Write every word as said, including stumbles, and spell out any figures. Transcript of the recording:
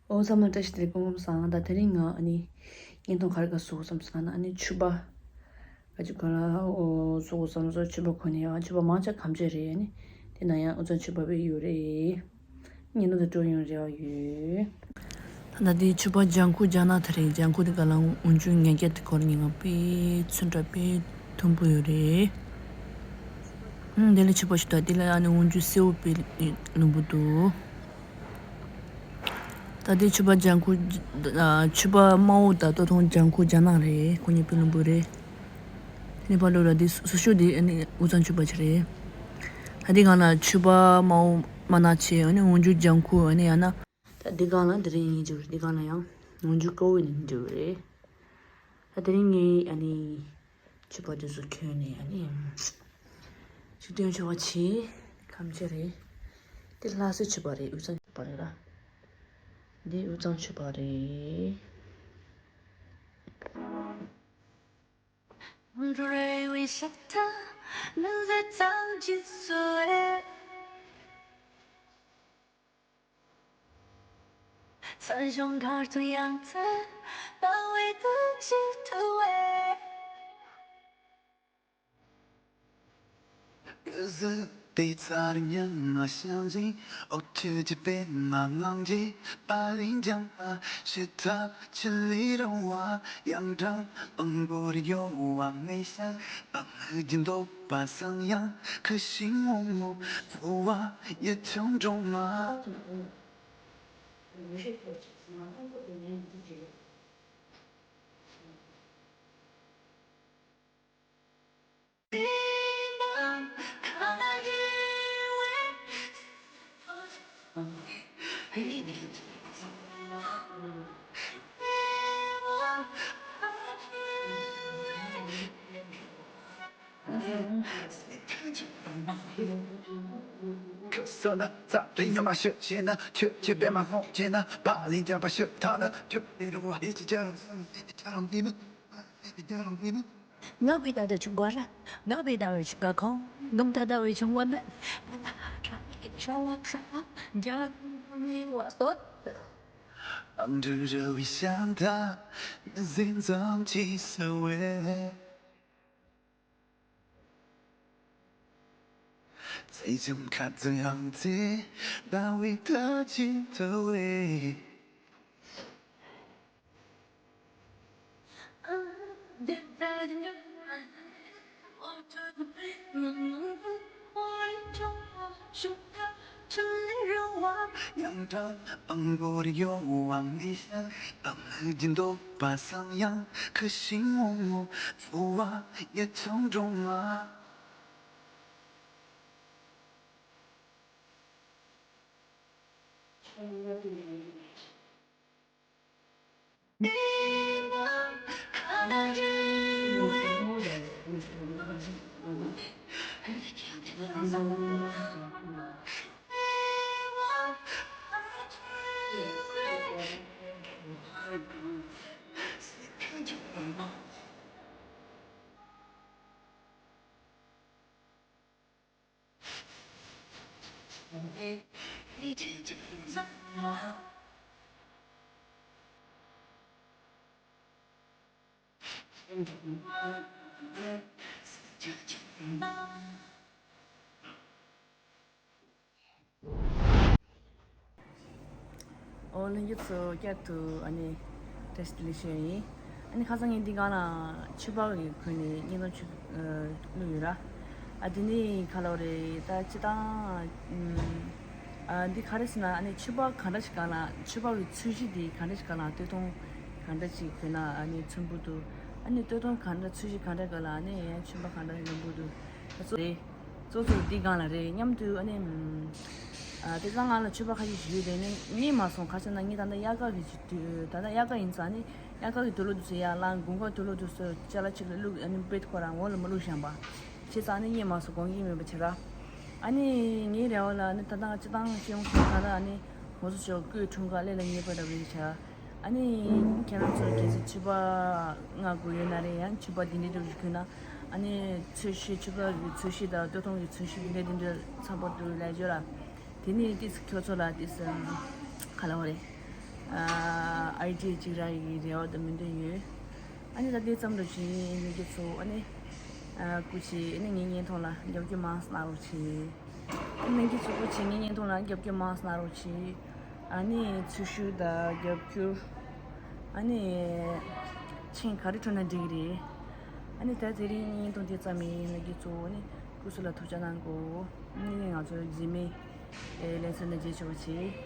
ཨོ་ཚང་མ་བཀྲ་ཤིས་བདེ་ལེགས། སྐུ་ཁམས་བཟང་། ད་དེ་རིང་ང་ཨ་ནི་བརྙན་ཐུང་ག་རེ་ག་བཟོ་དགོས་བསམ་སོང་ན། ཨ་ནི་ཕྱུ་པ་ག་ཅིག་ག་ལ་ཨོ་བཟོ་དགོས་བསམ་སོང་། ཕྱུ་པ་གོན་ནས་ཡང་ཕྱུ་པ་མང་ཆེ་གམ་ཆས་རེད། ཨ་ནི་དེ་ན་ཡང་ཨོ་ཚང་ཕྱུ་པ་བེད་ཡོད་རེད། བརྙན་ཐུང་དེ་སྤྲོ་ཡོང་རེ་བ་ཡོད། ད་དེ་ཕྱུ་པ་ལྗང་ཁུ་རྒྱ་ནག་དེ་རེད། ལྗང་ཁུ་དེ་ག་ལ་འོན་ཆུ་ཉལ་རྒྱ་དེ་གོར་ཉིན་ང་པེ་ཚོན་ཁྲ་པེ་མཐོན་པོ་ཡོད་རེད། ཨུམ། དེ་ལ་ཕྱུ་པ་ཞིག་ད་དེ་ལ་ཨ་ནི་འོན་ཆུ་སེའུ་པེ་ལུམ་བུ་འདུག་ད་དེ་ཕྱུ་པ་ལྗང་ཁུ། ཨ། ཕྱུ་པ་དམར་པོ་དང་སྟོད་ཐུང་ལྗང་ཁུ་རྒྱ་ནག་རེད། ཁོ་གཉིས་པེ་ལུམ་བུ་རེད། ནེ་པ་ལོ་ར་དེ་སོ་སོ་ཤོ་དེ་ཨ་ནི་ཨུ་ཚང་ཕྱུ་པ་ཆ་རེད། ད་དེ་གང་ལ་ཕྱུ་པ་དམར་པོ་དམར་ནག་ཆེ། ཨ་ནི་འོན་ཆུ་ལྗང་ཁུ། ཨ་ནི་ཡང་ན། ད་དེ་གང་ལ་དེ་རིང་ཡིན་རྒྱུ་རེད། དེ་གང་ལ་ཡང་འོན་ཆུ་དཀར་པོ་ཡིན་རྒྱུ་རེད། ད་དེ་རིང་ངས་ཨ་ནི་ཕྱུ་པ་དེ་ཚོ་གྱོན་ནས་ཨ་ནི་ཅིག་སྟོན་ཆོག་པ་བྱེད། གམ་ཆས་རེད། དེ་ལྷ་སའི་ཕྱུ་པ་རེད། དབུས་གཙང་ཕྱུ་པ་རེད་ལ། འདི་དབུས་གཙང་ཕྱུ་པ་རེད། ཨོ། ལྷན་རྒྱས་ཚོ་བསྐྱར་དུ་ཨ་ནི་བཀྲ་ཤིས་བདེ་ལེགས་ཞུ་ཡ་ཡིན། ཨ་ནི་ཁ་སང་ངས་འདི་སྒང་ལ་ཕྱུ་པ་གི་གོན་ནས་བརྙན་ཐུང་ཅིག་ཨ་བླུགས་ཡོད་ར། ཨ་དེ་ནི་ག་ལབ་རེད། ད་སྤྱིར་བཏང་ཨ་འདི་ག་རེ་ཟེར་ན། ཨ་ནི་ཕྱུ་པ་གང་འདྲ་ཞིག་སྒང་ལ། ཕྱུ་པ་གི་ཚོས་གཞི་དེ་གང་འདྲ་ཞིག་སྒང་ལ། སྟོད་ཐུང་གང་འདྲ་ཞིག་གོན་ན་ཨ་ནི་མཚོན་པོ་འདུག་ཨ་ནི་སྟོད་ཐུང་གང་འདྲ། ཚོས་གཞི་གང་འདྲ་སྒང་ལ་ཨ་ནི་ཕྱུ་པ་གང་འདྲ་ལེན་པོ་འདུག་ད་ཚོ་རེད། གཙོ་གཙོ་འདི་སྒང་ལ་རེད། མཉམ་དུ་ཨ་ནི་ཨ་དེ་ཙང་ང་ལ་ཕྱུ་པ་ཁ་ཤས་ཤིག་ཡོད་དེ་ནི་རྙེད་མ་སོང་། ག་ཅི་ན་ངས་ད་ལྟ་དབྱར་ཁ་གི་ཅིག་དུས། ད་ལྟ་དབྱར་ཁ་ཡིན་ཙང་ནི་དབྱར་ཁ་གི་དུག་ལོག་དེ་ཚོ་ཡར་བླངས། དགུན་ཁ་དུག་ལོག་དེ་ཚོ་ཅ་ལག་ཅིག་ལ་བླུགས། ཨ་ནི་བེད་ཁོ་རང་འོག་ལ་མ་བླུགས་བཞག་པ་བྱས་ཙང་ནི་རྙེད་མ་སོང་། དགོངས་ཀྱི་མེད་པ་བྱས་ར། ཨ་ནི་ངའི་རེ་བ་ལ་ནི་ད་ལྟ་སྤྱིར་བཏང་སྤྱི་ཡོངས་ཀྱི་ད་ལྟ་ཨ་ནི་ང་ཚོ་ཚོ་སྐུའི་འཁྲུངས་སྐར་སླེབས་ལ་ཉེ་བ་འདྲ་བོ་ཡིན་ཤག་ཨ་ནི་ཁྱེད་རང་ཚོ་གལ་སྲིད་ཕྱུ་པ་མངག་དགོས་ཡོད་ན་རེད། ཡང་ཕྱུ་པ་འདི་འདྲའི་འདྲ་བོ་ཞིག་གྱོན་ན། ཨ་ནི་ཚོས་གཞི། ཕྱུ་པ་གི་ཚོས་གཞི་དང་སྟོད་ཐུང་གི་ཚོས་གཞི་འདི་འདྲའི་འདི་འདྲའི་ཚང་པོ་འདུག་ལབ་ཡོད་ར། དེ་ནི་ཏིས་ཁྱོད་ཚོ་ལ་ཏིས་ག་ལབ་རེད། ཨ་ཨའི་ཌི་ཡ་གཅིག་རག་ཡག་གི་རེ་བ་དང་སྨོན་འདུན་ཡོད། ཨ་ནི་ད་དེ་ཙམ་དུ་བྱས་ནས་ཁྱེད་ཚོ་ཨ་ནི་ཨ་སྐུ་མཁྱེན། ཨ་ནི་ངའི་བརྙན་ཐུང་ལ་རྒྱབ་སྐྱོར་མང་ཙམ་གནང་རོགས་བྱེད། ཨ་ནི་ཁྱེད་ཚོ་སྐུ་མཁྱེན་ངའི་བརྙན་ཐུང་ལ་རྒྱབ་སྐྱོར་མང་ཙམ་གནང་རོགས་བྱེད། ཨ་ནི་ཚུར་ཤོག་དང་རྒྱབ་སྐྱོར། ཨ་ནི་མཆན་ག་རེ་སྤྲོད་ན་འགྲིག་གི་རེད། ཨ་ནི་ད་དེ་རིང་བརྙན་ཐུང་དེ་ཙམ་ཡིན། ཁྱེད་ཚོ་ཨ་ནི་སྐུ་གཟུགས་ལ་ཐུགས་ཅག་གནང་དགོས། ཨ་ནི་ང་ཚོ་རྗེས་མའི་ལེ་ཚན་ནང་མཇལ་ཆོག་པ་བྱེད།